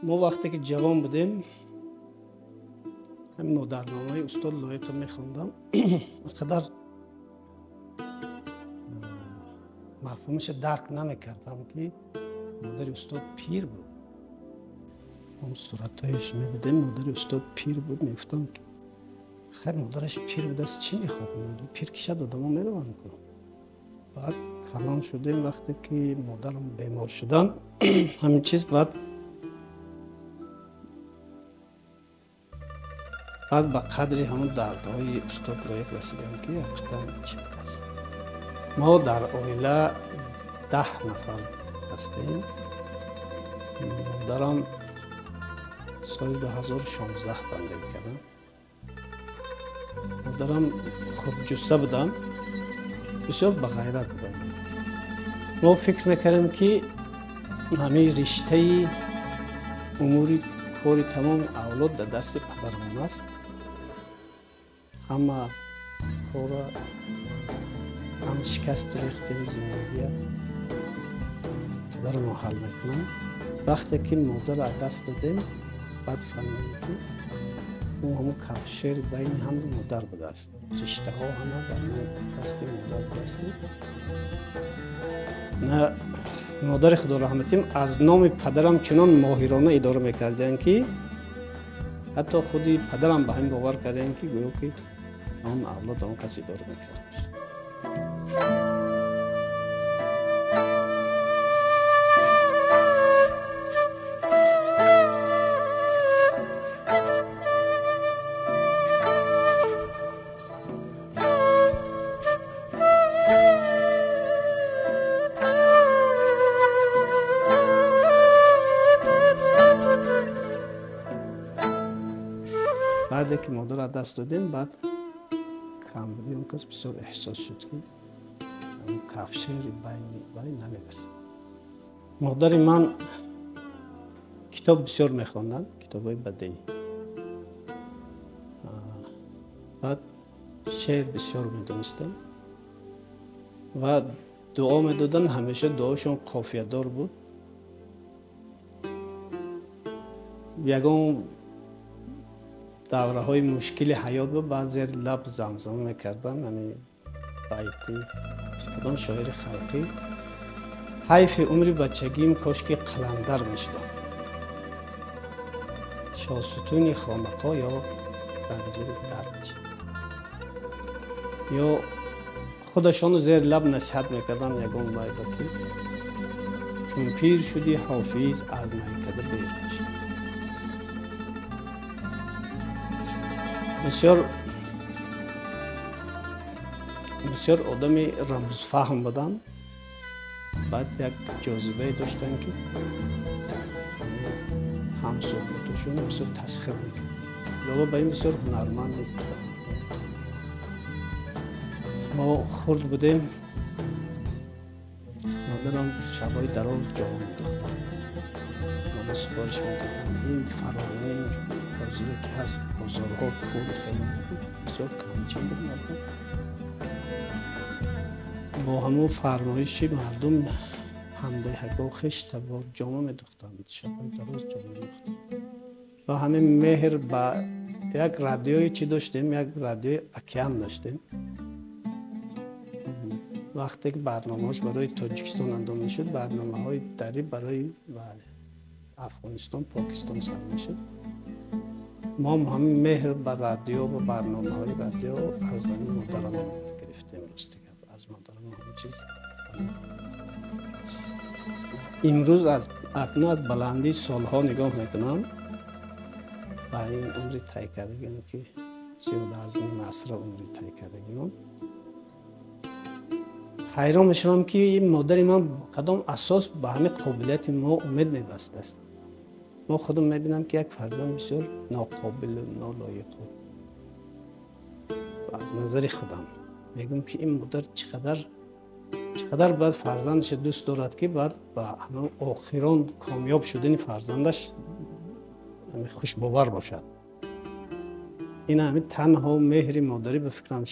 Мо вақте ки ҷавон будем, ҳамин модарномаи устод Лоиқро мехондам, қадар мафҳумаша дарк намекардам, ки модари устод пир буд. Он суратҳояш медидем, модари устод пир буд. Мегуфтам, ки хайр, модараш пир будааст, чӣ мехоҳад? Пир кишад, одамо мераванд ку. Баъд калон шудем, вақте ки модарам бемор шуданд, ҳамин чиз баъд ба қадри ҳамон дардҳои устод Лоиқ расидем, ки ҳақиқатан чӣ будааст. Мо дар оила 10 нафар ҳастем. Модарам соли 2016 бандагӣ кардам. Модарам хурдҷусса буданд, бисёр бағайрат буданд. Мо фикр мекардем, ки ҳамин риштаи умури кори тамоми авлод дар дасти падарамон аст. Ҳама кора, ҳама шикасту рехтем, зиндагия падарамон ҳал мекунанд. Вақте ки модарро аз даст додем, баъд фаҳмидем, ки ӯ ҳамун кафшери байни ҳамду модар будааст. Риштаҳо ҳама дар дасти модар будааст. На, модари худораҳматим аз номи падарам чунон моҳирона идора мекарданд, ки ҳатто худи падарам ба ҳамин бовар карданд, ки гӯё ки он авлод он кас идора мекард. Баъде ки модарро аз даст додем, баъд камбудии он кас бисёр эҳсос шуд, ки кафшери байни вай намерасид. Модари ман китоб бисёр мехонданд, китобҳои бадеӣ, баъд шеър бисёр медонистанд ва дуо медоданд. Ҳамеша дуошон қофиядор буд. Ягон давраҳои мушкили ҳаёт буд, баъзе лаб замзама мекарданд ҳамин байти кадом шоири халқӣ: «Ҳайфи умри бачагим, кошки қаландар мешудам, шоҳсутуни хонақо ё занҷири дар мешудам». Ё худашону зери лаб насиҳат мекарданд ягон байба, ки «Чун пир шудӣ, ҳофиз, аз майкада берун шуд». Бисёр бисёр одами рамзфаҳм буданд. Баъд як ҷозибае доштанд, ки ҳамсӯҳбатошонро бисёр тасхир мекард. Илова ба ин, бисёр ҳунарманд низ буданд. Мо хурд будем, модарам шабҳои дароз ҷома медухтанд, мо супориш медоданд. Ин фаровонӣ ҳозире ки ҳаст, бозорҳо, пули хеле бисёр камчин буд. Мардум бо ҳамон фармоиши мардум, ҳамдеҳаго, хештабор ҷома медухтанд, шабҳои дароз ҷома медухтанд. Ва ҳамин меҳр ба як радиои чӣ доштем, як радиои Океан доштем. Вақте ки барномаҳош барои Тоҷикистон андом мешуд, барномаҳои дарӣ барои Афғонистон, Покистон сар мешуд. Мо ҳамин меҳр ба радио ва барномаҳои радио аз ҳамин модарам гирифтем. Рости гап, аз модарам ҳамин чиз. Имрӯз аз акнун аз баландии солҳо нигоҳ мекунам ба ин умри тай кардагиам, ки зиёда аз ним асра умри тай кардагиам, ҳайрон мешавам, ки ин модари ман бо кадом асос ба ҳамин қобилияти мо умед мебастааст. Мо худам мебинам, ки як фарзанд бисёр ноқобилу нолоиқу. Аз назари худам мегӯям, ки ин модар чӣ қадар бояд фарзандашро дӯст дорад, ки баъд ба ҳамон охирон комёб шудани фарзандаш хушбовар бошад. Ин ҳамин танҳо меҳри модарӣ ба фикрам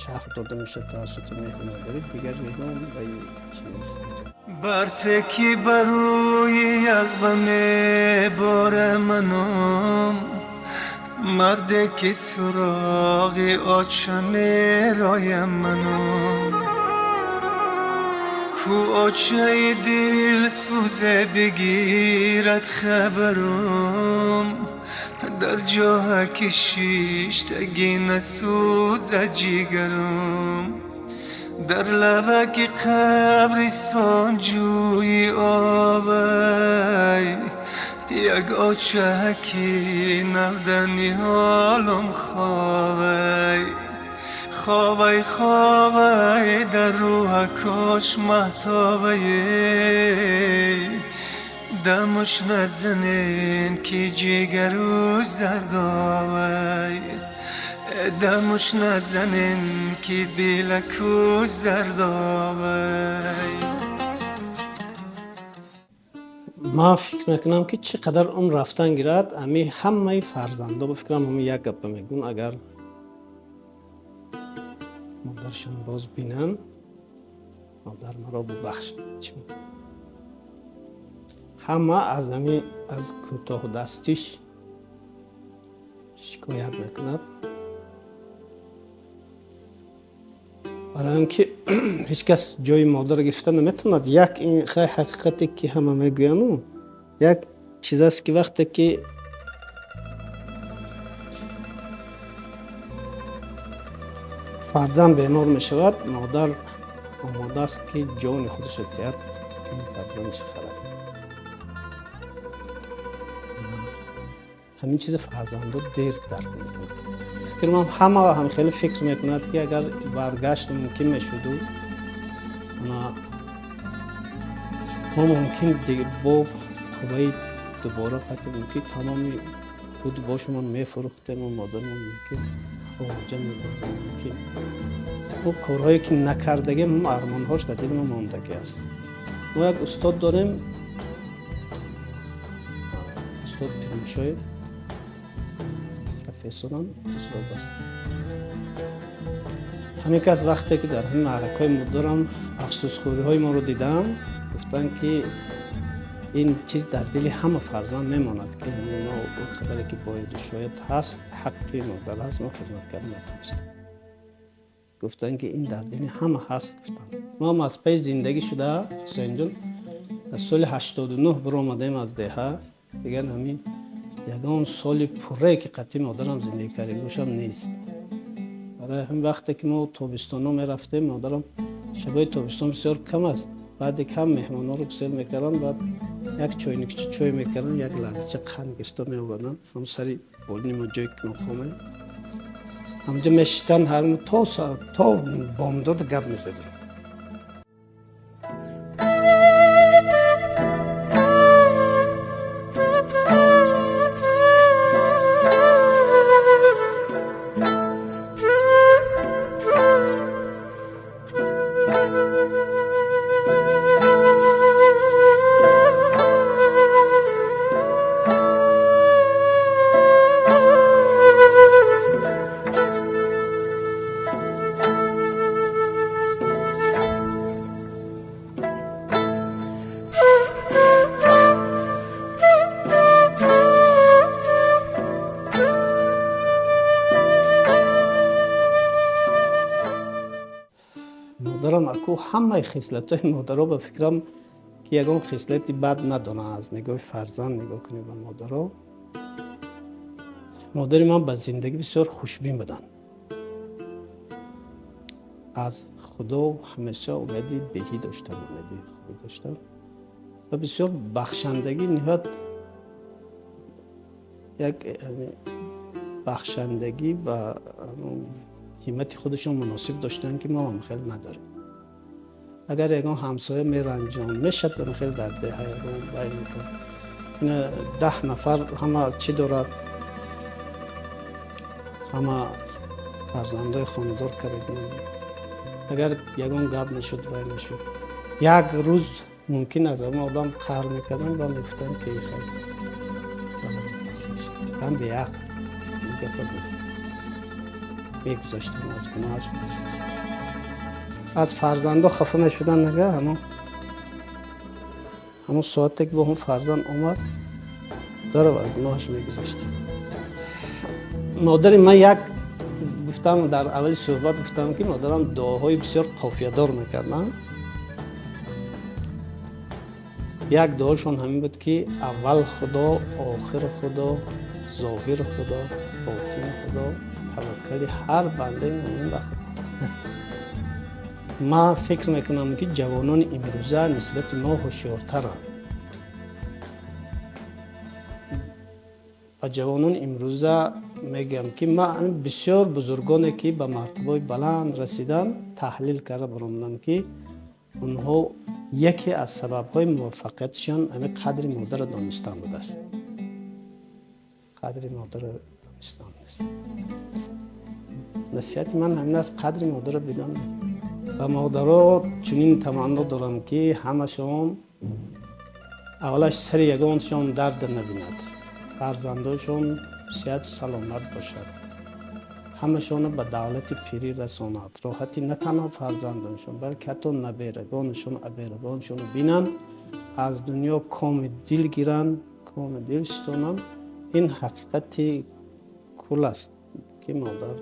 шарҳ дода мешавад тавассути меҳри модарӣ, дигар ягон вай чи нест. Барфе ки бар рӯи яғба мебора манум, марде ки суроғи оча мероям манум, ку очаи дилсӯзе бигирад хабарум, дар ҷоҳа ки шиштагӣ насӯза ҷигарум, дар лаваки қабристон ҷӯи овай, як очаки навдани ҳолум ховай, ховай, ховай, дар рӯҳа кош маҳтобае, дамуш назанен ки ҷигару зардовай, дамуш назанен ки дилаку зардовай. Ман фикр мекунам, ки чӣ қадар умр рафтан гирад, ами ҳамаи фарзандо ба фикрам ҳами як гапа мегӯн: агар модаршон боз бинанд, модар маро бубахш. Ҳама аз ами аз кӯтоҳдастиш шикоят мекунад, барои он ки ҳеҷ кас ҷои модарро гирифта наметавонад. Як ин хай ҳақиқате ки ҳама мегӯяну як чиз аст, ки вақте ки фарзанд бемор мешавад, модар омода аст, ки ҷони худашро диҳад, фарзандаш харад. Ҳамин чизи фарзандо дер дарк мекунад. Фикр ман ҳама ҳам хеле фикр мекунад, ки агар баргашт мумкин мешуду, мо мумкин бо қувваи дубора қатъи мумкин тамоми буду бошамон мефурӯхтему модармон мумкин хориҷа мебурдем, мумкин мо корҳое ки накардагем, армонҳош дар дили мо мондагӣ аст. Мо як устод дорем, устод Пирмушоев, профессорам аст. Ҳамин кас вақте ки дар ҳамин маъракаҳои модарам афсӯсхӯриҳои моро дидам, гуфтанд, ки ин чиз дар дили ҳама фарзанд мемонад, ки мо он қадаре ки бояду шояд ҳаст, ҳаққи модар ҳаст, мо хизмат карда натавонистем. Гуфтанд, ки ин дар дили ҳама ҳаст, гуфтанд. Мо ҳам аз пайи зиндагӣ шуда, Ҳусейнҷон, аз соли 89 биромадаем аз деҳа. Дигар ҳамин ягон соли пуррае ки қатъи модарам зиндагӣ кардем бошам нест. Барои ҳамин вақте ки мо тобистонҳо мерафтем, модарам шабои тобистон бисёр кам аст, баъде кам меҳмонҳоро гусел мекарданд, баъд як чойникча чой мекарданд, як лангча қанд гирифта меоварданд, ҳам сари болини мо, ҷое ки мо хомем, ҳамҷо мешиштанд, ҳар то бомдод гап мезадем. Модарам аку ҳамаи хислатҳои модаро, ба фикрам, ки ягон хислати бад надоранд. Аз нигоҳи фарзанд нигоҳ кунем ба модаро, модари ман ба зиндагӣ бисёр хушбин буданд, аз Худо ҳамеша умеди беҳӣ доштанд, умеди хубӣ доштанд ва бисёр бахшандагӣ, ниҳоят як бахшандагӣ ба ҳиммати худашон муносиб доштанд, ки мо ҳам хеле надорем. Агар ягон ҳамсоя меранҷон мешад, ба хеле дар деҳа ягон вай мекард, ина 10 нафар ҳама чӣ дорад, ҳама фарзандои хонадор кардагӣ, агар ягон гап мешуд, вай мешуд, як рӯз мумкин аз ҳама одам қаҳр мекарданд ва мегуфтанд, ки ҳам беақл. гапа буд. Мегузаштам, аз гуноҳаш аз фарзандо хафа мешудан. Нага ҳамон соате ки бо ҳам фарзанд омад, дарав аз гуноҳаш мегузаштем. Модари ман як гуфтам, дар аввали суҳбат гуфтам, ки модарам дуоҳои бисёр қофиядор мекарданд. Як дуошон ҳамин буд, ки аввал Худо, охир Худо, зоҳир Худо, ботин Худо, таваккали ҳар бандаи мӯмин ба Худо. Ман фикр мекунам, ки ҷавонони имрӯза нисбати мо ҳушёртаранд. Ба ҷавонони имрӯза мегӯям, ки ман бисёр бузургоне, ки ба мартабаҳои баланд расиданд, таҳлил карда баромадам, ки онҳо яке аз сабабҳои муваффақиятшон ҳамин қадри модарро донистан будааст. Қадри модарро донистан аст. Насиҳати ман ҳамин аст: қадри модарро бидонед. Ба модаро чунин таманно дорам, ки ҳамашон аввалаш сари ягоншон дард набинад, фарзандошон сиҳату саломат бошад, ҳамашонро ба давлати пирӣ расонад, роҳати на танҳо фарзандоншон, балки ҳатто наберагонашон, аберагонашонро бинанд, аз дунё коми дил гиранд, коми дил шитонанд. Ин ҳақиқати кул аст, ки модар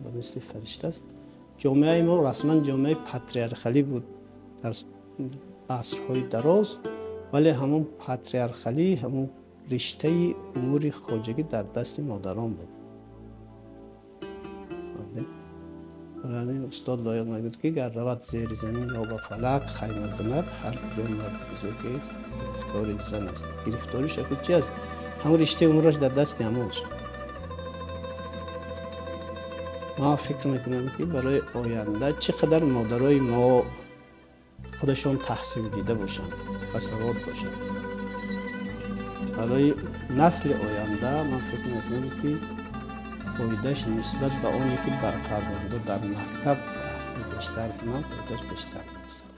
ба мисли фаришта аст. Ҷомеаи мо расман ҷомеаи патриархалӣ буд дар асрҳои дароз, вале ҳамон патриархалӣ, ҳамон риштаи умури хоҷагӣ дар дасти модарон буд. Устод Лоиқ мегӯяд, ки гар равад зери замин ё ба фалак хайма занад, ҳар куҷо марди бузургест, гирифтори зан аст. Гирифториш аку чи аст? Ҳамон риштаи умураш дар дасти ҳамост. Ман фикр мекунам, ки барои оянда чӣ қадар модарои мо худашон таҳсил дида бошанд, басавод бошанд, барои насли оянда ман фикр мекунам, ки фоидааш нисбат ба оне ки ба фарзандо дар мактаб таҳсил бештар кунанд, фоидааш бештар мерасад.